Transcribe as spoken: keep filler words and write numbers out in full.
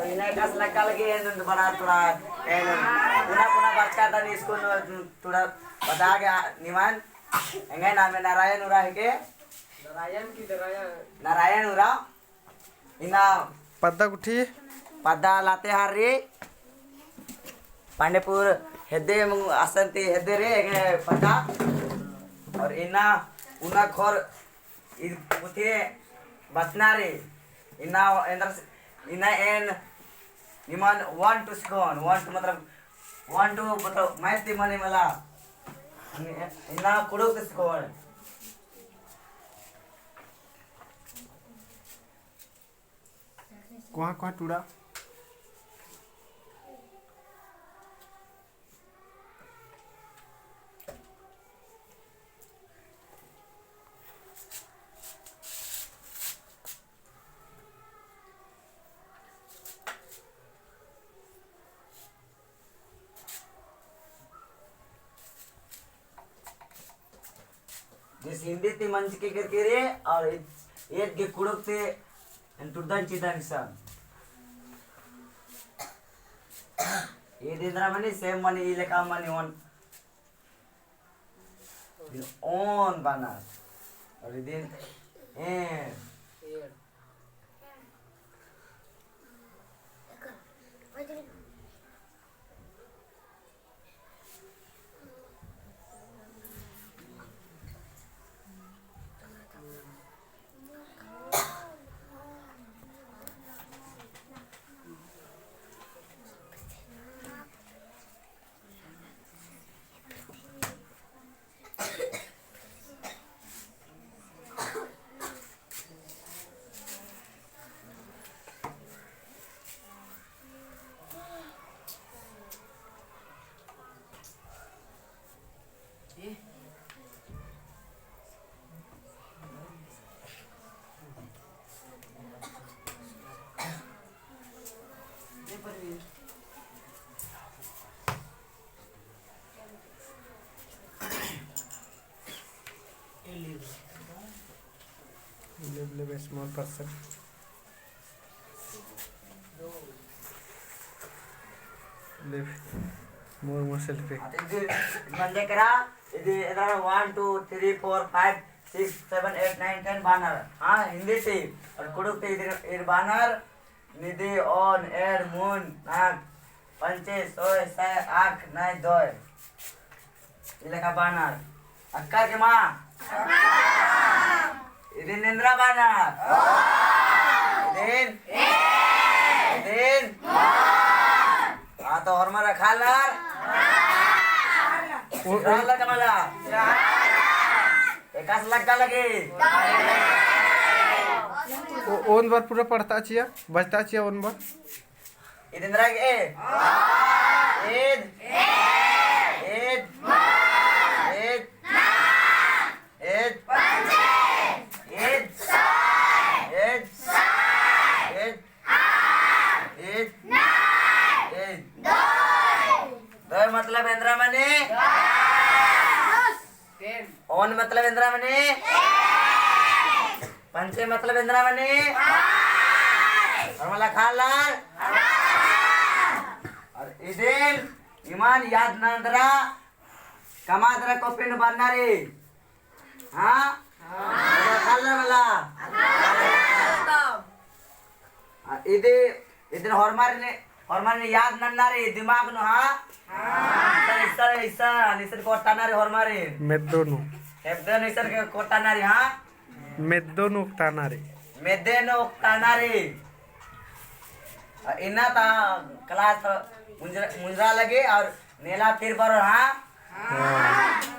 इन्ना एकासे लग्गा लगी एन बड़ा थोड़ा एन पुना पुना बरचका तन इसको थोड़ा बता गया निमन। एंगे नामे नारायण उराँव हिके। नारायण की नारायण। नारायण उराँव। इन्ना पद्दा गुट्ठी। पद्दा लातेहार री। पांडेपुर हेद्दे असन ती हेद्दे रे एंगे पद्दा। और इन्ना उन्ना खोर इद पुथी बचना री। इन्ना एन्देर इन्ना एन निमन one two सिखोन। One two मतलब one two मतलब maths ती मनी मला। इन्ना कुँड़ुख़ ती सिखोन। कोहाँ कोहाँ टूड़ा। जैसे हिंदी ती मंजकी करके रे, और ईद, ईद गे कुँड़ुख़ ती एन टुड़दन चिदन इसन। ईद एन्दरा मनी, same मनी, ई लेखा मनी ओन। इदिन ओन बअनर। और इदिन एन। Leave, leave a small person. Leave. More, more selfie. इदी मंजकी रा, इदी एन्दरा one, two, three, four, five, six, seven, eight, nine, ten बअनर। हाँ, हिंदी ती। और कुँड़ुख़ ती इदी, इदी बअनर। निदी, ओन, एंड़, मुन, नाग, पंचे, सोय, सय, आख, नय, दोय। ई लेखा बअनर। अक्कर के मा? इदिन एन्दरा बअनर? इदिन? इदिन? हाँ, तो होरमर अख़ालर? ओ, ओ। अख़ालर का मला? एकासे लग्गा लगी। ओ, ओन बार पूरा पढ़ता चिया, बजता चिया ओन बार। इद एन्दरा गे? ईद। ईद। ईद। ईद। ईद। ईद। ईद। ईद। दोय मतलब एन्दरा मनी? ओन मतलब एन्दरा मनी? पंचे मतलब एन्दरा मनी? और मला खालर? और इदिन इमन याद नन्दरा कमादरा को पिंड बन्ना रे। हाँ? मला खालर मला। आ, इदे, इदन होरमारिन, होरमारिन याद नन्ना रे दिमाग नू, हाँ? हाँ। इसन, इसन, इसन, इसन कोट्टा ना रे होरमारिन। मेद्दो नू। मेद्दो नू इसन के कोट्टा ना रे, हाँ? मेद्दो नू उक्ता ना रे। मेद्दो नू उक्ता ना रे। आ, इन्ना ता class मुंजरा, मुंजरा लगे और नेला फिर बरो, हाँ? हाँ।